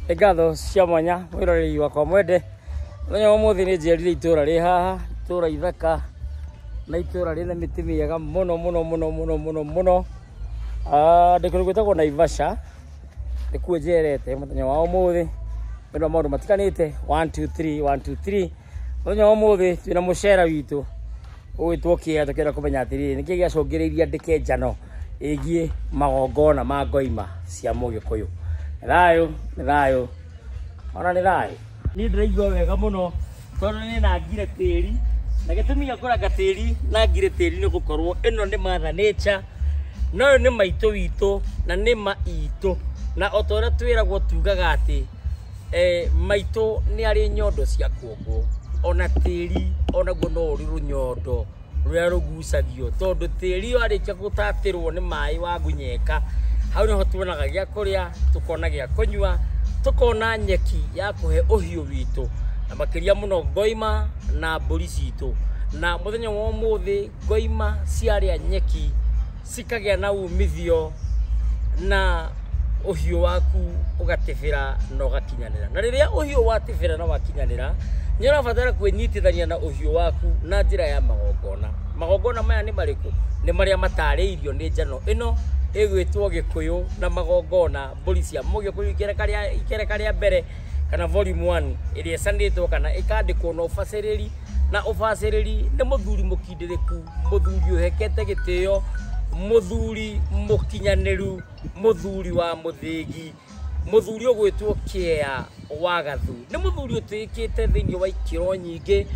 Nĩ ngatho cia mwanya mwĩroreri wakwa mwende. Mũthenya wa ũmũthĩ nĩ njerire itũra rĩ haha, itũra ithaka na itũra rĩna mĩtĩ mĩega mũno mũno mũno mũno mũno mũno. Ndĩ kũndũ gwĩtagwo Naivasha, nĩkuo njerete mũthenya wa ũmũthĩ nĩ ũndũ wa maũndũ matiganĩte. 1 2 3 1 2 3. Mũthenya wa ũmũthĩ twĩna mũcera witũ ũgwĩtwo Kĩea, tũkĩenda kũmenya atĩrĩrĩ, nĩkĩ gĩacũngĩrĩirie andĩke njano ĩgiĩ magongona ma ngoima cia mũgĩkũyũ. Nĩ thayũ, nĩ thayũ, ona nĩ thayũ. Niĩ ndĩraigua wega mũno tondũ nĩ nangire tĩri, na gĩtũmi gĩa kũranga tĩri na ngire tĩri nĩ gũkorwo ĩno nĩ mother nature, na ũyũ nĩ maitũ witũ na nĩ ma itũ, na o ta ũrĩa twĩragwo tugaga atĩ maitũ nĩ arĩ nyondo cia kuongwo, ona tĩri onaguo no ũrĩ rũnyondo rũrĩa rũgucagio, tondũ tĩri warĩkia gũtatĩrwo nĩ maĩ wagunyeka, hau nĩho tuonaga gĩa kũrĩa, tukona gĩa kũnyua, tukona nyeki ya kũhe ũhiũ witũ, na makĩria mũno ngoima na mbũri citũ. Na mũthenya wa ũmũthĩ ngoima ciarĩa nyeki cikagĩa na umithio na ũhiũ waku ũgatĩbĩra na ũgakinyanĩra. Na rĩrĩa ũhiũ watĩbĩra na wakinyanĩra, nĩ ũrabatara kwĩnyitithania na ũhiũ waku na njĩra ya magongona. Magongona maya nĩ marĩkũ? Nĩ marĩa matarĩirio nĩ njano ĩno ĩgwĩtwo Gĩkũyũ na magongona, mbũri cia mũgĩkũyũ ikereka rĩa mbere kana volume 1 ĩrĩa ĩcanĩtwo kana ĩkandĩkwo na ũbacĩrĩri, na ũbacĩrĩri nĩ mũthuri mũkindĩrĩku, mũthuri ũhekete gĩtĩo, mũthuri mũkinyanĩru, mũthuri wa mũthĩgi, mũthuri ũgwĩtwo Kĩea wa Gathu. Nĩ mũthuri ũtĩĩkĩte thĩinĩ wa ikĩro nyingĩ,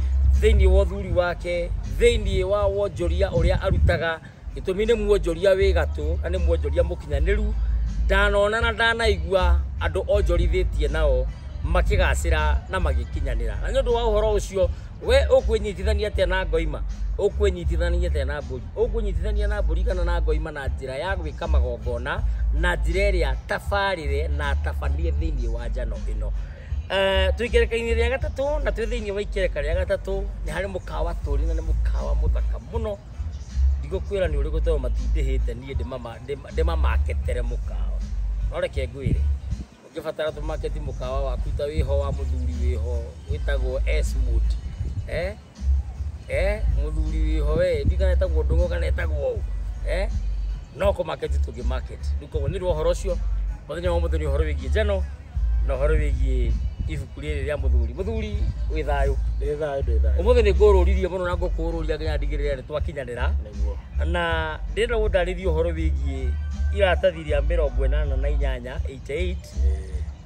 thĩinĩ wa ũthuri wake, thĩinĩ wa wonjoria ũrĩa arutaga. Gĩtũmi nĩ muonjoria wĩ gatũ na nĩ muonjoria mũkinyanĩru. Ndanona na ndanaigua andũ onjorithĩtie nao makĩgacĩra na magĩkinyanĩra. Na nĩ ũndũ wa ũhoro ũcio, we ũkwĩnyitithania atĩa na ngoima? Ũkwĩnyitithania atĩa na mbũri? Ũkwĩnyitithania na mbũri kana na ngoima na njĩra ya gwĩka magongona na njĩra ĩrĩa tabarĩre na tabanie thĩinĩ wa njano ĩno. Twĩ ikereka-inĩ rĩa gatatũ, na twĩ thĩinĩ wa ikereka rĩa gatatũ nĩ harĩ mũkawa tũrĩ, na nĩ mũkawa mũthaka mũno. Ndigũkwĩra nĩ ũrĩkũ tondũ matindĩhĩte niĩ ndĩmamaketere mũkawa. No reke ngwĩre, ũngĩbatara tũmaketi mũkawa waku ta wĩho wa mũthuri wĩho wĩtagwo S-Mood. Mũthuri wĩho we, ndiũĩ kana etagwo Ndũng'ũ kana etagwo ũ. No kũmaketi tũngĩmarket. Rĩu koguo nĩ ũndũ wa ũhoro ũcio, mũthenya wa ũmũthĩ nĩ ũhoro wĩgiĩ njano na ũhoro wĩgiĩ ibuku rĩrĩ rĩa mũthuri. Mũthuri wĩ thayũ? Ndĩ thayũ, ndĩ thayũ. Ũmũthĩ nĩ ngũrũririe mũno na ngũkũrũria nginya ndigĩrĩre nĩ twakinyanĩra. Nĩguo. Na ndĩrenda gũtarĩria ũhoro wĩgiĩ iratathi rĩa 88, 88,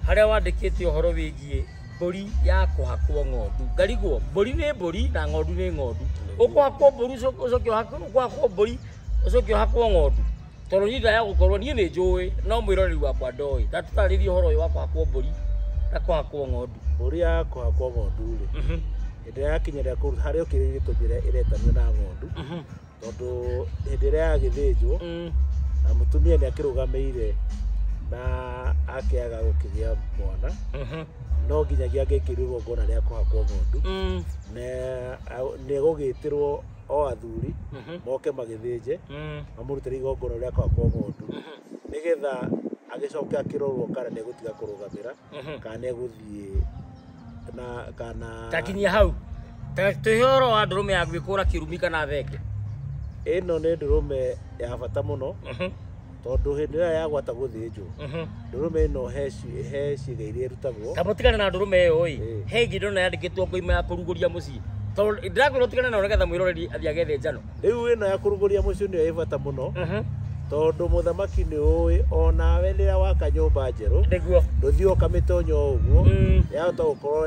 harĩa wandĩkĩte ũhoro wĩgiĩ mbũri ya kũhakwo ng'ondu. Ngarigwo, mbũri nĩ mbũri na ng'ondu nĩ ng'ondu. Ũkũhakwo mbũri ũcoke ũhakwo, ũkũhakwo mbũri ũcoke ũhakwo ng'ondu. Tondũ niĩ ndaya gũkorwo niĩ nĩ njũĩ, no mwĩroreri wakwa ndoĩ. Ta tũtarĩrie ũhoro ũyũ wa kũhakwo mbũri na kũhakwo ng'ondu. Mbũri ya kũhakwo ng'ondu rĩ, hĩndĩ ĩrĩa yakinyĩra kũu harĩa ũkĩrĩ gĩtũmi ĩretanio na ng'ondu, tondũ hĩndĩ ĩrĩa yagĩthĩnjwo, na mũtumia nĩ akĩrũgamĩire na akĩaga gũkĩgĩa mwana, no nginyagia angĩkĩrwo igongona rĩa kũhakwo ng'ondu, na nĩ egũgĩtĩrwo o athuri moke magĩthĩnje, mamũrutĩre igongona rĩa kũhakwo ng'ondu, nĩgetha agĩcoke akĩrorwo kana nĩ egũtiga kũrũgamĩra, kana nĩ egũthiĩ na kana Takinyia hau. Ta twĩhe ũhoro wa ndũrũme ya gwĩkũra kĩrumi kana thenge. Ĩno nĩ ndũrũme ya bata mũno, tondũ hĩndĩ ĩrĩa yagwata gũthĩnjwo, ndũrũme ĩno he ciĩga iria ĩrutagwo. Ta mũtigane na ndũrũme ĩyo ĩ, he ĩngĩ ndĩrona yandĩkĩtwo ngoima ya kũrugũria mũciĩ. Tondũ ndĩrakwĩra ũtigane nayo nĩgetha mwĩroreri athiĩ agethe njano. Rĩu ĩno ya kũrugũria mũciĩ nĩyo ĩ bata mũno, tondũ mũthamaki nĩ ũĩ onawe rĩrĩa waka nyũmba njerũ, ndũthiĩ ũkamĩtonya o ũguo, yahota gũkorwo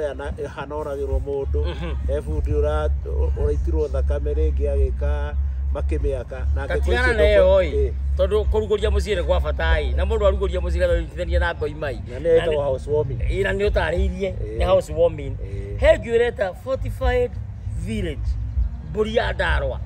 hanoragĩrwo mũndũ, he bundi ũraitirwo thakame rĩngĩ agĩka makĩmĩaka. Na angĩkorwo Tatigana icio na ĩyo ĩ, tondũ kũrugũria mũciĩ nĩ kwa bata ĩ, na mũndũ arugũria mũciĩ kana ũnyitithanie na ngoima ĩ. Na nĩyo ĩtagwo housewarming. Ĩ, na nĩ ũtarĩirie nĩ housewarming. He ĩngĩ ũreta fortified village, mbũri ya ndarwa.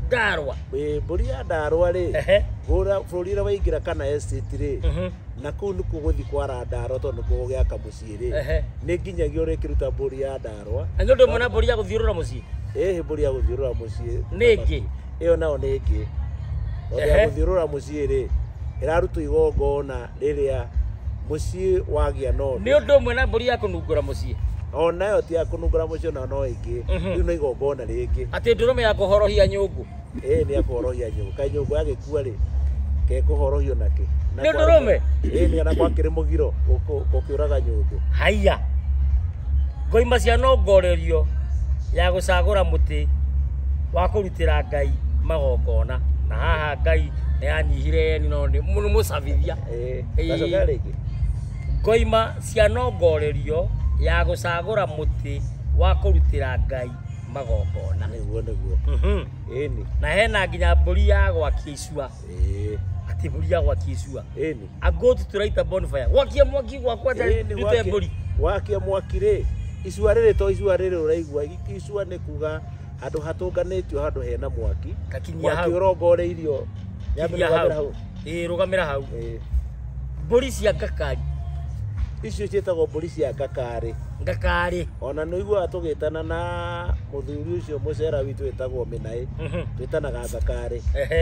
Ndarwa. Ĩ, mbũri ya ndarwa rĩ, gũra bũrũri ũrĩa waingĩra kana estate rĩ, na kũu nĩkuo gũthiĩ kwara ndarwa, tondũ nĩkuo gũgĩaka mũciĩ rĩ, nĩ nginyagia ũrĩkĩruta mbũri ya ndarwa. Na nĩ ũndũ ũmwe na mbũri ya gũthiũrũra mũciĩ? Ĩhĩ, mbũri ya gũthiũrũra mũciĩ. Nĩ ĩngĩ? Ĩyo nayo nĩ ĩngĩ. Tondũ ya gũthiũrũra mũciĩ rĩ, ĩrarutwo igongona rĩrĩa Mũciĩ wagĩa nondo. Nĩ ũndũ ũmwe na mbũri ya kũnungũra mũciĩ. Onayo ti ya kũnungũra mũciĩ, ona no ĩngĩ. Rĩu no igongona rĩngĩ. Atĩ ndũrũme ya kũhorohia nyũngũ. Ĩĩ nĩ ya kũhorohia nyũngũ. Kaĩ nyũngũ yagĩkua rĩ, kekũhorohio nakĩ? Nĩ ndũrũme? Ĩĩ nĩ na gwakĩrĩ mũgiro gũkĩũraga nyũngũ. Haiya. Ngoima cia nongorerio ya gũcagũra mũtĩ wa kũrutĩra Ngai magongona. Na haha Ngai nĩ yanyihire no nĩ mũcabithia. Ĩĩ. Gacokera rĩngĩ. Ngoima cia nongorerio ya gũcagũra mũtĩ wa kũrutĩra Ngai magongona. Nĩguo nĩguo. Ĩni. Na hena nginya mbũri ya gwakia icua. Ĩĩ. Atĩ mbũri ya gwakia icua. Ĩni. A goat to light a bonfire. Gwakia mwaki gwakwa ndute mbũri. Wakia mwaki rĩ, icua rĩrĩ to icua rĩrĩ ũraigua, icua nĩ kuga handũ hatũnganĩtio handũ hena mwaki. Kakinyia hau. Mwaki ũrongoreirio. Kinyia hau. Ĩĩ rũgamĩra hau. Ĩĩ. Mbũri cia ngakari. Icio ciĩtagwo mbũri cia ngakarĩ. Ngakarĩ. Ona nĩ ũiguaga tũgĩtana na mũthuri ũcio mũcera witũ wĩtagwo Mĩnaĩ. Twĩtanaga ngakarĩ.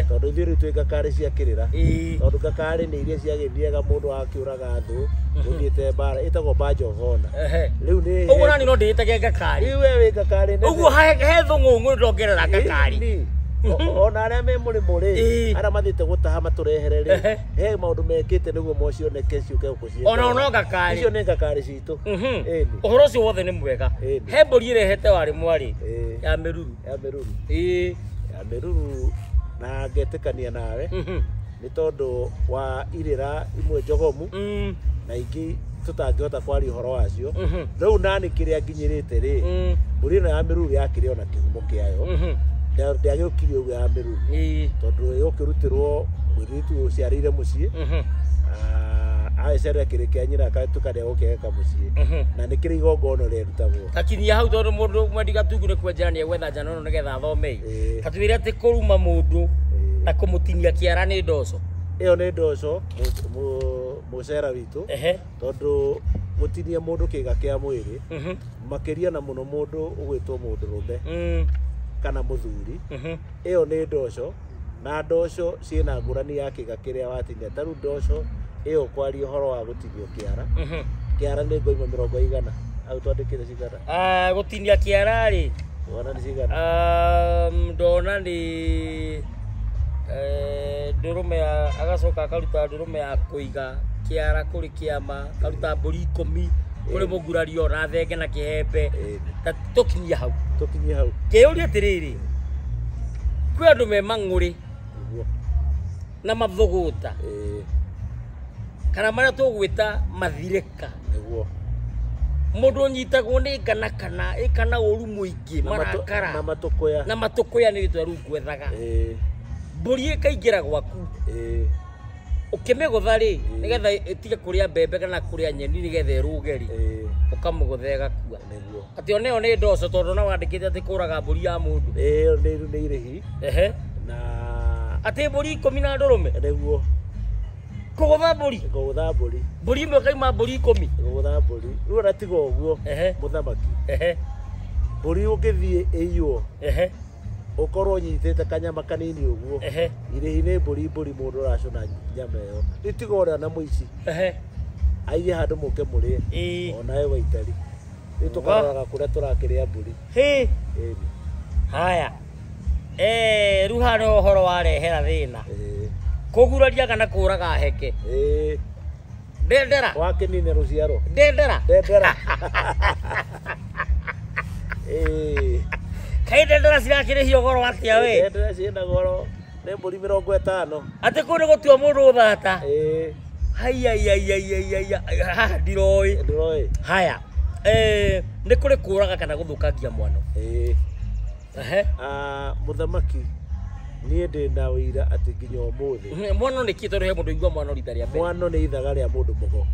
Tondũ ithuĩ rĩu twĩ ngakarĩ cia kĩrĩra. Tondũ ngakarĩ nĩ iria ciagĩthiaga mũndũ akĩũraga thũ, ũthiĩte mbara, ĩtagwo badge of honor. Rĩu nĩ Ũguo nani no ndĩĩtage ngakarĩ. Rĩu we wĩ ngakarĩ nene. Ũguo he thũng'ũng'ũ ndongerera ngakarĩ. Ona arĩa me mũrĩmũ rĩ, arĩa mathiĩte gũtaha matũrehere rĩ, he maũndũ mekĩte nĩguo mocioneke ciũke gũkũ. Ona no ngakarĩ. Icio nĩ ngakarĩ citũ. Ũhoro ũcio wothe nĩ mwega. He mbũri ĩrehete warĩ mwarĩ ya mĩruru. Ya mĩruru. Ĩĩ. Ya mĩruru na ngetĩkania nawe. Nĩ tondũ wa irĩra imwe njogomu na ingĩ tũtangĩhota kwaria ũhoro wacio. Rĩu nani kĩrĩa nginyĩrĩte rĩ, mbũri ĩno ya mĩruru yakĩrĩ ona kĩhumo kĩayo. Ndĩagĩũkire ũguo ya mĩruru. Tondũ yũkĩrutĩrwo mũirĩtu ũciarĩire mũciĩ. Agĩcerera kĩrĩ kĩa nyina agatuĩka nĩegũkĩgeka mũciĩ. Na nĩ kĩrĩ igongona rĩrutagwo. Takinyia hau tondũ mũndũ mwendi Gatungu nĩ kwenjera nĩegwetha njano ĩno nĩgetha athome. Ta twĩre atĩ kũruma mũndũ na kũmũtinia kĩara nĩ ndoco. Ĩyo nĩ ndoco mũcera witũ. Tondũ gũtinia mũndũ kĩga kĩa mwĩrĩ makĩria na mũno mũndũ ũgwĩtwo mũndũrũme kana mũthuri. Ĩyo nĩ ndoco na ndoco ciĩna ngũrani ya kĩga kĩrĩa watinia. Ta rĩu ndoco ĩyo kwaria ũhoro wa gũtinio kĩara. Kĩara nĩ ngoima mĩrongo igana. Hau twandĩkĩte cigana? Gũtinia kĩara rĩ, Wona nĩ cigana? Ndona nĩ ndũrũme agacoka akaruta ndũrũme ya kũiga kĩara kũrĩ kĩama, akaruta mbũri 10 kũrĩ mũgurario na thenge na kĩhembe. Ta tũkinyie hau. Tũkinyie hau. Kĩũria atĩrĩrĩ, kwĩ andũ me mang'ũrĩ na mathũgũta kana marĩa tũgwĩta mathirĩka. Nĩguo. Mũndũ ũnyitagwo nĩ ngana kana ĩkana ũru mũingĩ marakara na matũkũya. Na matũkũya nĩ rĩtwa rĩu ngwethaga. Mbũri ĩkaingĩra gwaku. Ũkĩmĩgũtha rĩ, nĩgetha ĩtige kũrĩa mbembe kana kũrĩa nyeni nĩgetha ĩrũge rĩ, ũkamũgũtha ĩgakua. Nĩguo. Atĩ ona ĩyo nĩ ndoco tondũ no wandĩkĩte atĩ kũraga mbũri ya mũndũ. Ĩyo nĩ irĩhi. Na Atĩ mbũri 10 na ndũrũme. Nĩguo. Kũgũtha mbũri. Kũgũtha mbũri. Mbũri ĩmwe ĩkauma mbũri 10. Kũgũtha mbũri. Rĩu ona tiga ũguo, mũthamaki. Mbũri ũngĩthiĩ ĩiywo. Ũkorwo ũnyitĩte kanyama kanini ũguo. Irĩhi nĩ mbũri mbũri mũndũ ũracũna nyama ĩyo. Rĩu tiga ũrĩa na mũici. Aiye handũ mũke mũrĩe. Onawe waitari. Rĩu tũkaroraga kũrĩa tũrakĩrĩa mbũri. Haya. Rĩu haha nĩho ũhoro warehera thĩna. Kũguraria kana kũraga heke. Ndendera. Wakĩnina rũciaro. Ndendera. Ndendera. Kaĩ ndendera cirakĩrĩhio goro atĩa we? Ndendera ciĩna goro nĩ mbũri 50. Atĩ kũu nĩ gũtua mũndũ ũthata. Haiya haha ndiroĩ. Ndũroĩ. Haya. Nĩ kũrĩ kũraga kana gũthũkangia mwano. Mũthamaki, niĩ ndĩna ũira atĩ nginya ũmũthĩ. Mwano nĩ kĩ tondũ he mũndũ ũigua mwano rita rĩa mbere? Mwano nĩ ithaga rĩa mũndũ mũgo.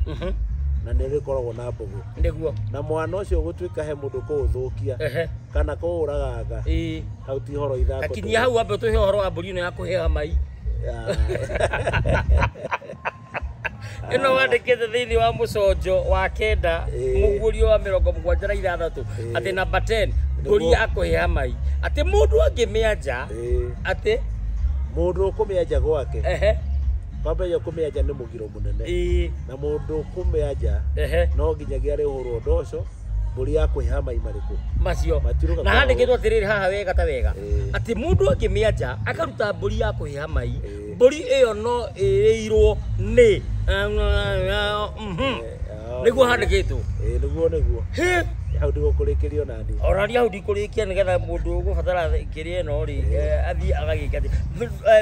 Na nĩ rĩkoragwo na mbũgũ. Nĩguo. Na mwana ũcio gũtuĩka he mũndũ kũũthũkia kana kũũraganga. Hau ti ũhoro ithako. Takinyia hau wambe ũtũhe ũhoro wa mbũri ĩno ya kũheha mai. Ĩno wandĩkĩte thĩinĩ wa mũconjo wa 9 mũguũrio wa 76 atĩ namba 10 mbũri ya kũheha mai. Atĩ mũndũ angĩmĩanja atĩ mũndũ ũkũmĩanja gwake Kwambĩrĩria kũmĩenja nĩ mũgiro mũnene. Ĩĩ. Na mũndũ kũmĩenja Ehe. no nginyagia arĩhũrwo ndoco mbũri ya kwĩha mai marĩkũ. Macio. Matiruga Na kwa handĩkĩtwo atĩrĩrĩ haha wega ta wega. Ĩĩ. Atĩ mũndũ angĩmĩenja akaruta mbũri ya kũhĩha mai, Ĩĩ. mbũri ĩyo no ĩrĩirwo nĩ nĩguo handĩkĩtwo. Ĩĩ nĩguo nĩguo. Hĩ! Hau ndigũkũrĩkĩrio nani. Ona niĩ hau ndikũrĩkia nĩgetha mũndũ ũgũbatara kĩrĩa ĩno rĩ, athiĩ agagĩka atĩ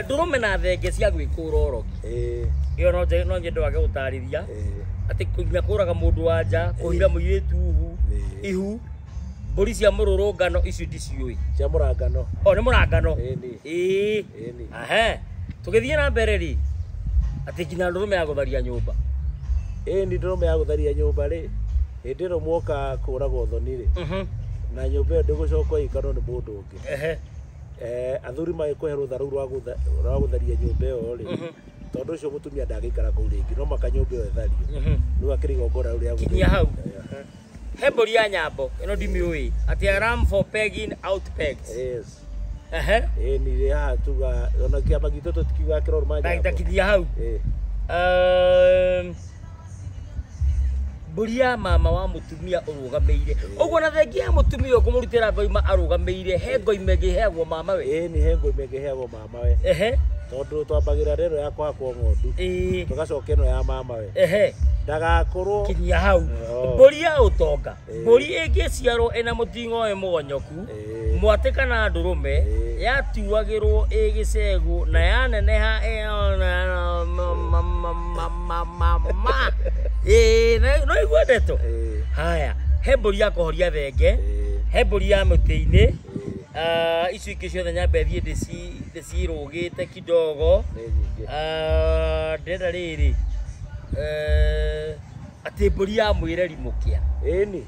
ndũrũme na thenge cia gwĩkũra ũrogi. Ĩĩ. Ĩyo no nyende wage gũtarĩria. Ĩĩ. Atĩ nginya kũraga mũndũ wa nja, kũhira mũirĩtu ihu, Ĩĩ. ihu, mbũri cia mũrũrũngano icio ndiciũĩ. Cia mũrangano. O nĩ mũrangano. Ĩni. Ĩĩ. Ĩni. Ahe. Tũgĩthiĩ na mbere rĩ, atĩ nginya ndũrũme ya gũtharia nyũmba. Ĩni ndũrũme ya gũtharia nyũmba rĩ, hĩndĩ ĩno mwoka kũragwo thoni rĩ, na nyũmba ĩyo ndĩgũcoka ĩikarwo nĩ mũndũ ũngĩ. Ehe. Athuri magĩkũhe rũtha rũu rwa gũtharia nyũmba ĩyo rĩ, tondũ ũcio mũtumia ndangĩikara kũu rĩngĩ, no maka nyũmba ĩyo ĩthario. Rĩu akĩrĩ igongona rĩu rĩa gũtharia. Kinyia hau. He mbũri ya nyambo, ĩno ndimĩũĩ, atĩ a ram for pegging out pegs. Yes. Ehe. Ĩni rĩ haha tuga ona kĩama gitũ tũtikiugaga kĩrorũma Na nyambo. kinyia hau. Ĩĩ. Mbũri ya mama wa mũtumia ũrũgamĩire. Ũguo na thengia ya mũtumia ũkũmũrutĩra ngoima arũgamĩire, he ngoima ĩngĩ ĩheagwo mama we. Ĩni he ngoima ĩngĩ ĩheagwo mama we. Ehe. Tondũ twambagĩra rĩro ya kũhakwo ng'ondu. Ĩĩ. Tũgacoka ĩno ya mama we. Ehe. Ndagakorwo Kinyia hau. Oh. Mbũri ya ũtonga. Ĩĩ. Mbũri ĩngĩciarwo ĩna mũting'oe mũgonyoku, Ĩĩ. mwatĩ kana ndũrũme, Ĩĩ. yatuagĩrwo ĩ gĩcegũ na yaneneha ma. Ĩĩ, no igue ndeto. Ĩĩ. Haya, he mbũri ya kũhoria thenge, Ĩĩ. he mbũri ya mũtĩ-inĩ. Ĩĩ. Icio ingĩ ciothe nyambe thiĩ ndĩcirũgĩte kidogo. Nĩ nyingĩ. Ndĩrenda rĩrĩ, atĩ mbũri ya mwĩreri mũkĩa. Ĩni.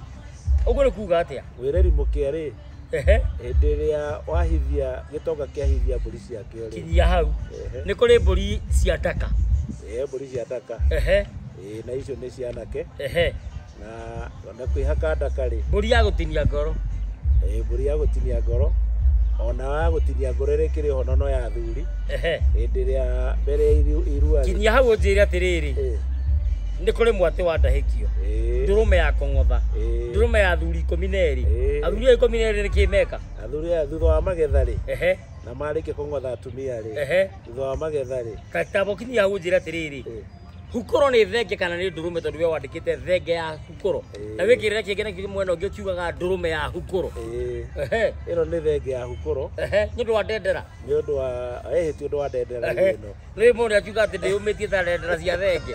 Ũguo nĩ kuga atĩa? Mwĩreri mũkĩa rĩ, Ehe. hĩndĩ ĩrĩa wahithia gĩtonga kĩahithia mbũri ciakĩo rĩ. Kinyia hau. Ehe. Nĩ kũrĩ mbũri cia ndaka. Ĩĩ, mbũri cia ndaka. Ehe. Ĩĩ, na icio nĩ cia anake. Ehe. Na ona kwĩhaka ndaka rĩ. Mbũri ya gũtinia ngoro. Ĩĩ, mbũri ya gũtinia ngoro. Ona ya gũtinia ngoro ĩrĩa ĩkĩrĩ ho no ya athuri. Ehe. Hĩndĩ ĩrĩa mbere ya irua rĩ. Kinyia hau ũnjĩre atĩrĩrĩ. Ĩĩ. Nĩ kũrĩ mwatĩ wa ndahĩkio. Ĩĩ. Ndũrũme ya kũng'otha. Ĩĩ. Ndũrũme ya athuri 12. Ĩĩ. Athuri aya 12 nĩ kĩ meka? Athuri aya thutha wa magetha rĩ. Ehe. Na marĩkia kũng'otha atumia rĩ. Ehe. Thutha wa magetha rĩ. Gatabo kinyia hau ũnjĩre atĩrĩrĩ. Ĩĩ. Hukũro nĩ thenge kana nĩ ndũrũme tondũ we wandĩkĩte thenge ya hukũro. Ĩĩ. Na wĩkĩrĩra kĩngĩ na kĩngĩ mwena ũngĩ ũkiugaga ndũrũme ya hukũro. Ĩĩ. Ehe. Ĩno nĩ thenge ya hukũro. Ehe. Nĩ ũndũ wa ndendera. Nĩ ũndũ wa ĩhĩ ti ũndũ wa ndendera Ehe. ĩno. Nĩ mũndũ akiuga atĩ ndĩyũmĩtie ta ndendera cia thenge.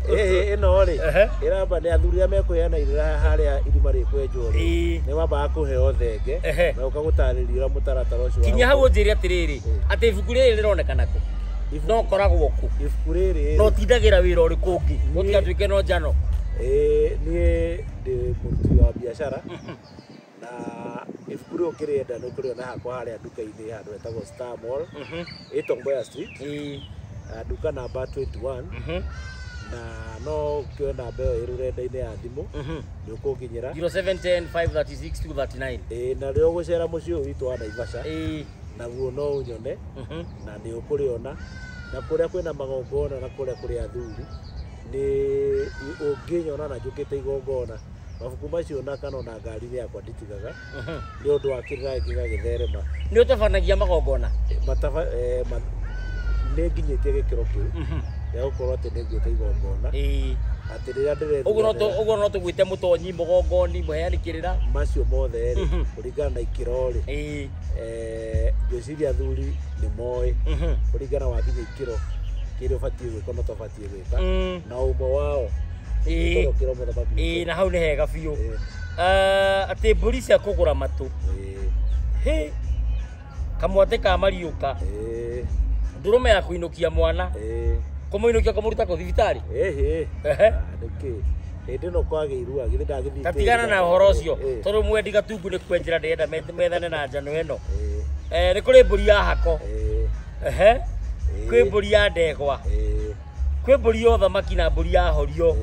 Ĩhĩ ĩno rĩ. Ehe. Ĩramba nĩ athuri arĩa mekũheana irĩra harĩa irima rĩkwenjwo rĩ. Ĩĩ. Nĩ mambaga kũheo thenge. Ehe. Na ũkagũtarĩria ũrĩa mũtaratara ũcio wa Kinyia hau ũnjĩre atĩrĩrĩ, atĩ ibuku rĩrĩ rĩronekana kũ? No koragwo kũ? Ibuku rĩrĩ No tindagĩra wĩra ũrĩkũ ũngĩ? Gũtigatuĩke no njano. Ĩĩ, niĩ ndĩ mũruti wa biacara. Na ibuku rĩu ũkĩrĩenda nĩ ũkũrĩona hakwa harĩa nduka-inĩ handũ hetagwo Star Mall. Ĩ Tom Mboya Street. Ĩĩ. Nduka namba 21. Na no ũkĩoe namba ĩyo ĩ rũrenda-inĩ ya thimũ. Nĩ ũkũnginyĩra. 0710 536 239. Ĩĩ, na rĩrĩa ũgũcera mũciĩ ũyũ witũ wa Naivasha. Ĩĩ. Naguo no ũnyone. Na nĩ ũkũrĩona. Na kũrĩa kwĩna magongona na kũrĩa kũrĩ athuri nĩ ũngĩnyona na njũkĩte igongona mabuku macio na kana ona ngari-inĩ yakwa nditigaga nĩ ũndũ wa kĩrĩra gĩgagĩtherema. Nĩ ũtabanagia magongona? Nĩ nginyĩtie gĩkĩro kĩu gĩa gũkorwo atĩ nĩ nguĩte igongona. Ĩĩ. Atĩ rĩrĩa ndĩrethuranĩra Ũguo no tũgwĩte mũtonyi, mũgongoni, mũheani kĩrĩra. Macio mothe rĩ, kũringana na ikĩro rĩ. Ĩĩ. Ngwĩciria athuri nĩ moĩ kũringana wa nginya ikĩro kĩrĩa ũbatiĩ gwĩka na ũtabatiĩ gwĩka. Na ũmwe wao Ĩĩ. gũkorwo kĩro mũthamaki Ĩĩ, witũ. na hau nĩ hega biũ. Ĩĩ. Atĩ mbũri cia kũgũra matũ. Ĩĩ. Hĩ. Kamwatĩ ka mariũka. Ĩĩ. Ndũrũme ya kũinũkia mwana. Ĩĩ. Kũmũinũkia kũmũruta kũ thibitarĩ? Ĩhĩ. Ehe. Nĩkĩ? Hĩndĩ ĩno kwagĩa irua, githĩ ndagĩthiĩ Tatigana na tĩri. ũhoro ũcio, Ĩĩ. tondũ mwendi gatungu nĩ kwenjera ndĩrenda methane na njano ĩno. Ĩĩ. Nĩ kũrĩ mbũri ya hako. Ĩĩ. Ehe. Ĩĩ. Kwĩ mbũri ya ndegwa. Ĩĩ. Kwĩ mbũri ya ũthamaki na mbũri ya horio.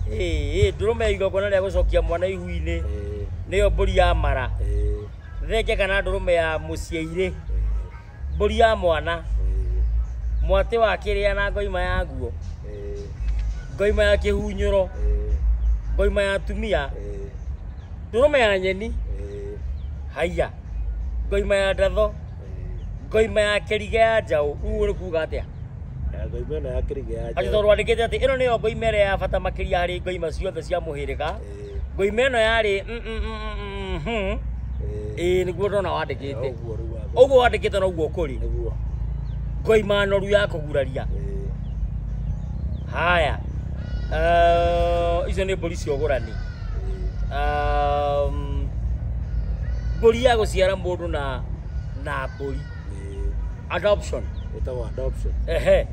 Ĩĩ. Ĩĩ, ndũrũme ya igongona rĩa gũcokia mwana ihu-inĩ. Ĩĩ. Nĩyo mbũri ya mara. Ĩĩ. Thenge kana ndũrũme ya mũciĩ-irĩ. Ĩĩ. Mbũri ya mwana. Ĩĩ. Mwatĩ wa kĩrĩa na ngoima yaguo. Ngoima ya kĩhunyũro. Ngoima ya atumia. Ndũrũme ya nyeni. Haiya. Ngoima ya ndatho. Ngoima ya kĩrige ya njaũ. Rĩu nĩ kuga atĩa? Ngoima ĩno ya kĩrige ya njaũ. Atĩ tondũ wandĩkĩte atĩ ĩno nĩyo ngoima ĩrĩa ya bata makĩria harĩ ngoima ciothe cia mũhĩrĩga. Ngoima ĩno yarĩ ĩĩ nĩguo ndona wandĩkĩte. Ũguo wandĩkĩte noguo kũrĩ. Nĩguo. Ngoima noru ya kũguraria. Haya. Icio nĩ mbũri cia ũgũrani. Mbũri ya gũciara mũndũ na mbũri. Adoption. Ĩtagwo adoption. Ehe.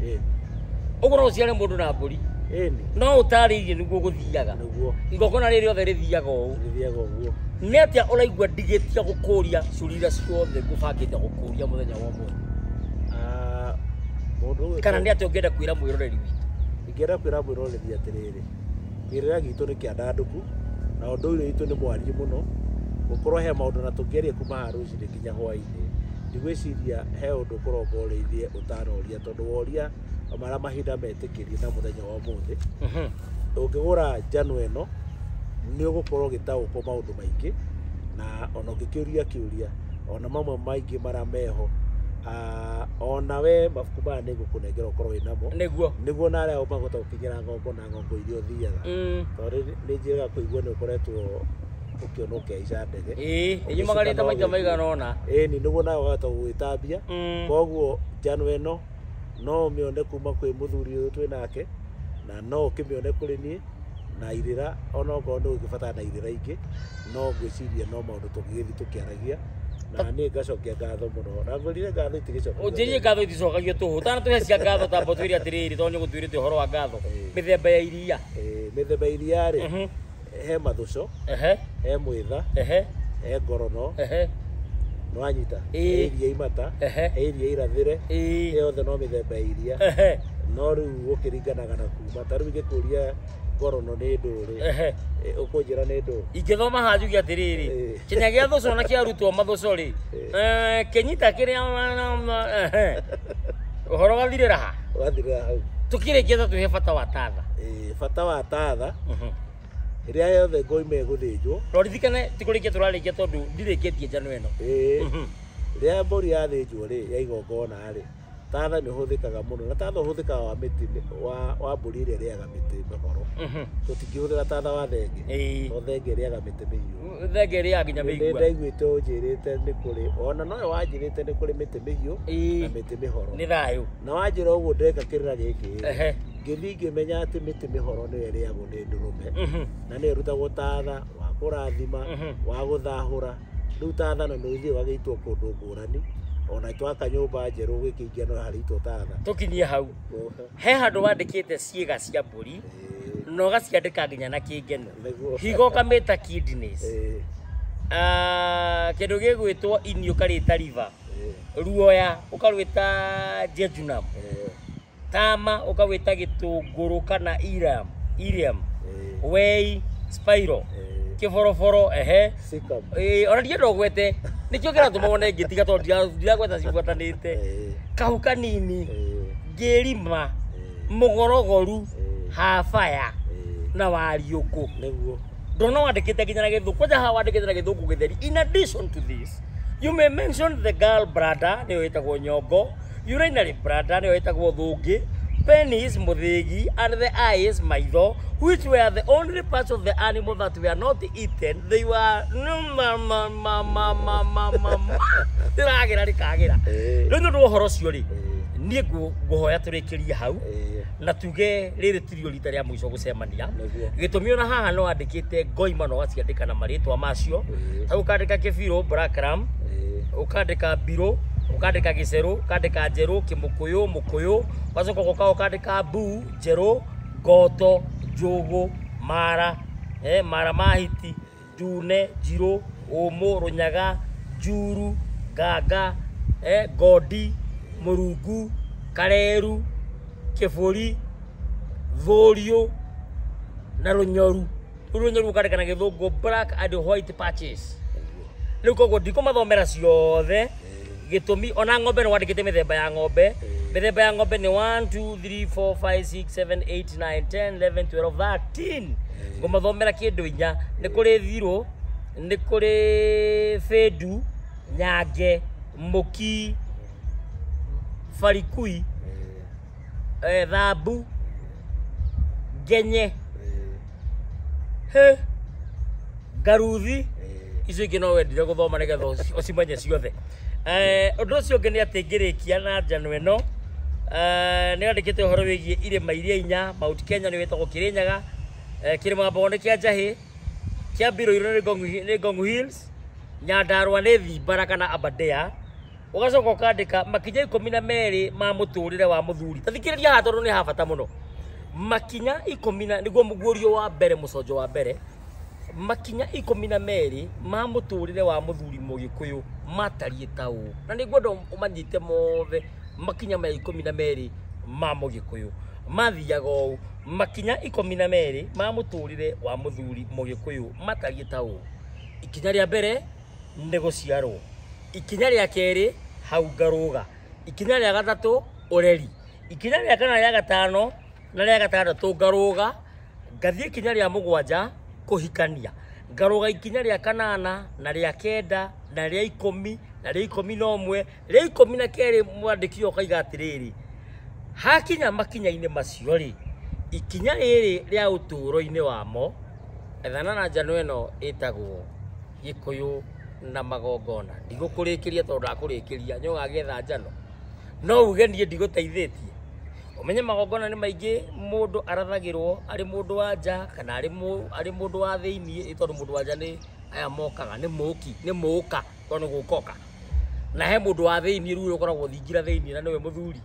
Ũguo no ũciare mũndũ na mbũri. No ũtarĩirie nĩguo gũthiaga. Nĩguo. Igongona rĩrĩ rĩothe rĩthiaga ũũ. Rĩthiaga ũguo. Nĩ atĩa ũraigua ndigĩtia gũkũria ciũria iria ciothe ngũbangĩte gũkũria mũthenya wa ũmũthĩ? Mũndũ kana nĩ atĩa ũngĩenda kwĩra mwĩroreri witũ? Ingĩenda kwĩra mwĩroreri atĩrĩrĩ, kĩrĩra gitũ nĩ kĩandandũku na ũndũire witũ nĩ mwariĩ mũno, gũkorwo he maũndũ na tũngĩaria kuma haha rũcinĩ nginya hwaĩ-inĩ. Ndigwĩciria he ũndũ ũkũrongoreirie ũtanoria, tondũ woria marĩa mahinda metĩkĩrie na mũthenya wa ũmũthĩ. Ũngĩgũra njano ĩno nĩ ũgũkorwo ũgĩtaũkwo maũndũ maingĩ, na ona ũngĩkĩũria kĩũria ona mamwe maingĩ marĩa meho, ona we mabuku maya nĩ ngũkũnengera ũkorwo wĩnamo. Nĩguo. Nĩguo na arĩa makũhota gũkinyĩra ng'ongo na ng'ongo iria ũthiaga. Tondũ nĩ njĩraga kũigua nĩ ũkoretwo ũkĩona ũkĩhaica ndege. Ĩĩ, ĩnyumagarĩte maita maigana ũna. Ĩni, nĩguo nawe ũkahota gũgĩtambia. Koguo njano ĩno no ũmĩone kuma kwĩ mũthuri ũyũ twĩ nake, na no ũkĩmĩone kũrĩ niĩ, na irĩra ona okorwo nĩ ũngĩbatara na irĩra ingĩ, no ngwĩciria no maũndũ tũngĩgĩthiĩ tũkĩaragia. Na niĩ ngacokia ngatho mũno. Na ngwĩrire ngatho itigĩcokagio. Ũnjĩrie ngatho iticokagio tũhũ. Ũtanatũhe cia ngatho tamba ũtwĩre atĩrĩrĩ, tondũ nĩũgũtwĩrĩte ũhoro wa ngatho. Mĩthemba ya iria. Mĩthemba ya iria rĩ, he mathũco, he mwĩtha, he ngorono, nĩwanyita, he iria imata, he iria irathĩre, yothe no mĩthemba ya iria. No rĩu gũkĩringanaga na kuma. Ta rĩu ingĩkũria ngorono nĩ ndũ rĩ, ũkũnjĩra nĩ ndũ? Ingĩthoma haha njuge atĩrĩrĩ, kĩnya gĩa thũco na kĩarutwo mathũco rĩ, kĩnyita kĩrĩa ũhoro wathirĩra ha? Wathirĩra hau. Tũkĩrĩkia ta tũhe bata wa tatha. Bata wa tatha, rĩrĩa yothe ngoima ĩgũthĩnjwo. No ririkane ti kũrĩkia tũrarĩkia tondũ ndirĩkĩtie njano ĩno. Rĩrĩa mbũri yathĩnjwo rĩ, ya igongona rĩ, tatha nĩ ũhũthĩkaga mũno, na tatha ũhũthĩkaga wa mĩtĩ, wa mbũri ĩrĩa ĩrĩaga mĩtĩ mĩhoro. Tũtingĩhũthĩra tatha wa thenge. Tondũ thenge ĩrĩaga mĩtĩ mĩhiũ. Thenge ĩrĩaga nginya mĩigua. Nĩ ndaiguĩte ũnjĩrĩte nĩ kũrĩ, ona nowe wanjĩrĩte nĩ kũrĩ mĩtĩ mĩhiũ na mĩtĩ mĩhoro. Nĩ thayũ. Na wanjĩra ũguo ndeka kĩrĩra gĩkĩ. Ngĩthiĩ ngĩmenya atĩ mĩtĩ mĩhoro nĩyo ĩrĩagwo nĩ ndũrũme. Na nĩyo ĩrutagwo tatha wa kũrathima, wa gũthahũra. Rĩu tatha na nĩ ũthiĩ ũgagĩitwo kũndũ ngũrani. Ona twaka nyũmba njerũ gĩkĩingĩa no harĩitwo tatha. Tũkinyie hau. He handũ wandĩkĩte ciĩga cia mbũri, na ũgaciandĩka nginya na kĩngeno. Higo ũkamĩta kidneys. Kĩndũ gĩgwĩtwo ini ũkarĩta liver. Ruoya ũkarwĩta jejunum. Tama ũkawĩta gĩtũngũrũ kana iriam. Wei spiral. Kĩboroboro ehe. Ona ndienda ũgwete. Nĩkĩo kĩratũma wone ngĩtiga tondũ ndiragweta cigwatanĩte. Kahu kanini, ngĩrima, mũgorogoru, habaya na wariũkũ. Nĩguo. Ndona wandĩkĩte nginya na gĩthũngũ. Kwanja haha wandĩkĩte na gĩthũngũ gĩtheri. In addition to this, you may mention the gall bladder nĩyo ĩtagwo nyongo, urinary bladder nĩyo ĩtagwo thũngĩ, penis mũthĩgi, and the eyes maitho, which were the only parts of the animal that were not eaten. They were rĩragĩra rĩkagĩra. Rĩu nĩ ũndũ wa ũhoro ũcio rĩ, niĩ ngũhoya tũrĩkĩrie hau, na tuge rĩrĩ tirio rita rĩa mũico gũcemania. Gĩtũmi ona haha no wandĩkĩte ngoima na ũgaciandĩka na marĩtwa macio. Ta ũkandĩka kĩbirũ blackram, ũkandĩka mbirũ, ũkandĩka gĩcerũ, ũkandĩka njerũ, kĩmũkũyũ, mũkũyũ, ũgacoka ũgoka ũkandĩka mbuu, njerũ, ngoto, njũgũ, mara, mara ma hiti, ndune, njirũ, ũmũ, rũnyaga, njuru, nganga, ngondi, mũrungu, kareru, kĩbũri, thũriũ na rũnyoru. Rĩu rũnyoru ũkandĩka na gĩthũngũ black and white patches. Rĩu koguo ndikũmathomera ciothe, gĩtũmi ona ng'ombe nĩ wandĩkĩte mĩthemba ya ng'ombe. Mĩthemba ya ng'ombe nĩ 1 2 3 4 5 6 7 8 9 10 11 12 13. Ngũmathomera kĩndũ inya. Nĩ kũrĩ thirũ, nĩ kũrĩ bĩndu, nyange, mũki, barikui, thambu, ngenye, he, ngaruthi. Icio ingĩ no wendire gũthoma nĩgetha ũcimenye ciothe. Ũndũ ũcio ũngĩ nĩ atĩ ngĩrĩkia na njano ĩno, nĩ yandĩkĩte ũhoro wĩgiĩ irĩma iria inya. Mount Kenya nĩ wĩtagwo Kĩrĩnyaga, kĩrĩma Mbogo nĩ kĩa Njahĩ, kĩa Mbirũirũ nĩ Ngong Hills, Nyandarua nĩ Thimbara kana Aberdare. Ũgacoka ũkandĩka makinya 12 ma mũtũrĩre wa mũthuri. Ta thikĩrĩria haha tondũ nĩ ha bata mũno. Makinya ikũmi na nĩguo mũguũrio wa mbere, mũconjo wa mbere. Makinya 12 ma mũtũrĩre wa mũthuri mũgĩkũyũ matariĩ ta ũũ, na nĩ ngwenda ũmanyite mothe. Makinya maya 12 ma mũgĩkũyũ mathiaga ũũ. Makinya 12 ma mũtũrĩre wa mũthuri mũgĩkũyũ matariĩ ta ũũ. Ikinya rĩa mbere nĩ gũciarwo, ikinya rĩa kerĩ hau ngarũga, ikinya rĩa gatatũ ũreri, ikinya rĩa kana rĩa gatano na rĩa gatandatũ ngarũga, ngathiĩ ikinya rĩa mũgwanja kũhikania, ngarũga ikinya rĩa kanana na rĩa kenda na rĩa 10 na rĩa 11 rĩa 12. Mwandĩki ũyũ akaiga atĩrĩrĩ, hakinya makinya-inĩ macio rĩ, ikinya rĩrĩ rĩa ũtũũro-inĩ wamo, ethana na njano ĩno ĩtagwo Gĩkũyũ na magongona. Ndigũkũrĩkĩria tondũ ndakũrĩkĩria nĩũgagĩetha njano, no uge niĩ ndigũteithĩtie. Ũmenye magongona nĩ maingĩ, mũndũ arathagĩrwo arĩ mũndũ wa nja kana arĩ mũndũ wa thĩiniĩ, tondũ mũndũ wa nja nĩ aya mokaga, nĩ mũki, nĩ mũka, tondũ nĩ gũkoka. Na he mũndũ wa thĩiniĩ rĩu ũkoragwo thingira thĩiniĩ na nĩwe mũthuri.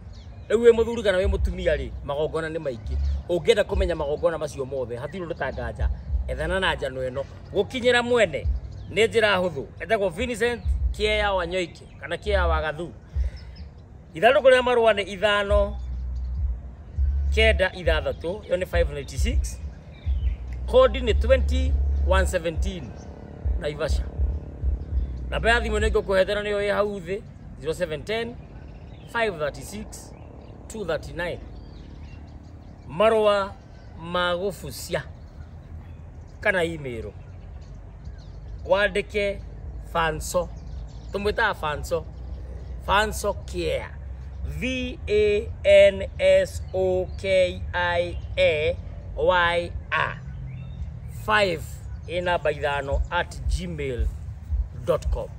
Rĩu wĩ mũthuri kana wĩ mũtumia rĩ, magongona nĩ maingĩ. Ũngĩenda kũmenya magongona macio mothe, hatirĩ ũndũ ta nganja, ethana na njano ĩno. Gũkinyĩra mwene nĩ njĩra hũthũ, etagwo Vincent Kieya Wanyoike kana Kieya wa Gathu. Ithandũkũ rĩa marũa nĩ 5 9 6, ĩyo nĩ 596. Kodi nĩ 20117 Naivasha. Namba ya thimũ nĩ ngũkũhetera nĩyo ĩ hau thĩ, 0710 536 239. Marũa ma gũbucia kana email, wandĩke Fanso, tũmwĩtaga Fanso, Fanso Care, VANSOKIAYA 5 ĩ namba 5 at gmail.com.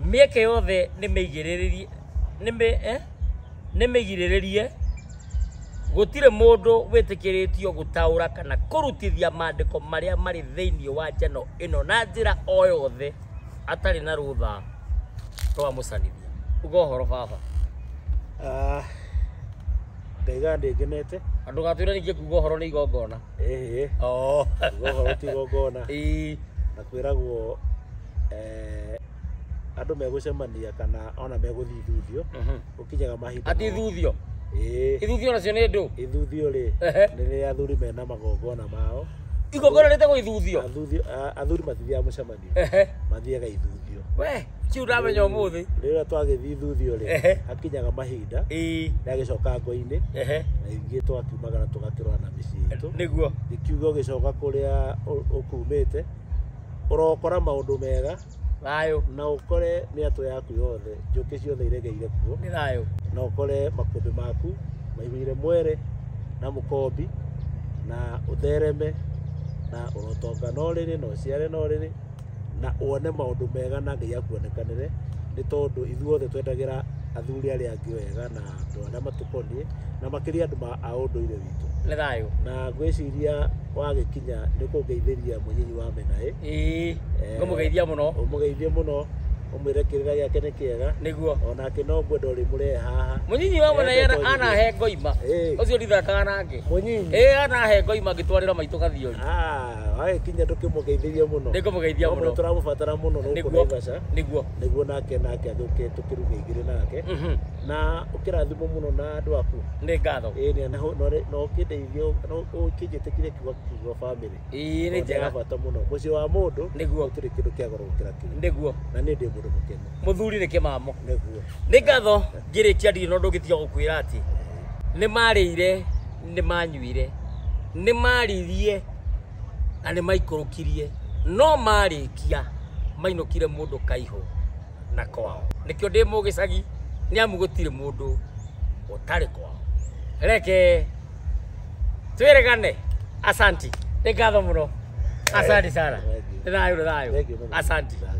Mĩeke yothe nĩ mĩigĩrĩrie, nĩ mĩgirĩrĩrie. Gũtirĩ mũndũ wĩtĩkĩrĩtio gũtaũra kana kũrutithia maandĩko marĩa marĩ thĩiniĩ wa njano ĩno na njĩra o yothe atarĩ na rũtha rwa mũcanithia. Uga ũhoro baba. Ndaiga ndĩngenete. Andũ gatwĩre ningĩ kuga ũhoro nĩ igongona. Ĩhĩ. Kuga ũhoro ti igongona. Ĩĩ. Na kwĩragwo andũ megũcemania kana ona megũthiĩ ithuthio, gũkinyaga mahinda. Ati ithuthio? Ĩĩ. Ithuthio nacio nĩ ndũ? Ithuthio rĩ, nĩ rĩrĩa athuri mena magongona mao. Igongona rĩtagwo ithuthio? Athuri matithiaga mũcemanio, mathiaga ithuthio. We, kiu ndamenya ũmũthĩ. Rĩrĩa twagĩthiĩ ithuthio rĩ, hakinyaga mahinda, ndagĩcoka ngo-inĩ, na ithuĩ twakiumagara tũgakĩrora na mĩciĩ itũ. Nĩguo. Gĩkiuga ũgĩcoka kũrĩa ũkumĩte, ũrokora maũndũ mega, Thayũ. na ũkore mĩatũ yaku yothe, njũkĩ ciothe iregeire kuo. Nĩ thayũ. Na ũkore makũmbĩ maku maihũire mwere na mũkombi, na ũthereme, na ũrotonga no rĩrĩ, na ũciare no rĩrĩ, na wone maũndũ mega na Ngai akuonekanĩre, nĩ tondũ ithuothe twendagĩra athuri arĩa angĩ wega na andũ arĩa matũkoniĩ, na makĩria andũ a ũndũire witũ. Nĩ thayũ. Na ngwĩciria wagĩkinya nĩ ũkũngeithĩria mũnyinyi wa Menaĩ. Ĩĩ, ngũmũgeithia mũno. Ũmũgeithie mũno, ũmwĩre kĩrĩra gĩake nĩ kĩega. Nĩguo. Onake no ngwenda ũrĩmũrehe haha. Mũnyinyi wa Menaĩ anahe ngoima. Ũcio ndithakaga nake. Mũnyinyi? Ĩĩ, anahe ngoima ngĩtwarĩra maitũ Gathiori. Wagĩkinya ndũkĩmũgeithĩrie mũno. Nĩngũmũgeithia mũno. Tũramũbatara mũno gũkũ Naivasha. Nĩguo. Nĩguo nake agĩũke tũkĩruge igĩrĩ nake. Na ũkĩrathimwo mũno na andũ aku. Nĩ ngatho. Ĩĩ, na ũkĩndeithia, na ũkĩnjĩtĩkĩrie kiugo kiugo family. Ĩĩ, nĩ njega. Nĩ bata mũno. Mũciĩ wa mũndũ Nĩguo. gũtirĩ kĩndũ kĩa goro gũkĩra kĩu. Nĩguo. Na niĩ ndĩ Mũndũ mũkenu. Mũthuri nĩ kĩmamo. Nĩguo. Nĩ ngatho ngĩrĩkia ndirĩ na ũndũ ũngĩtiga gũkwĩra atĩ nĩ marĩire, nĩ manyuire, nĩ maririe na nĩ maikũrũkirie, no marĩkia mainũkire mũndũ kaihũ na kwao. Nĩkĩo ndĩ mũgĩcagi, nĩ amu gũtirĩ mũndũ ũtarĩ kwao. Reke twĩrĩgane. Asanti, nĩ ngatho mũno, asanti sana. Nĩ thayũ, nĩ thayũ. Thank you mũno. Asanti. Thayũ.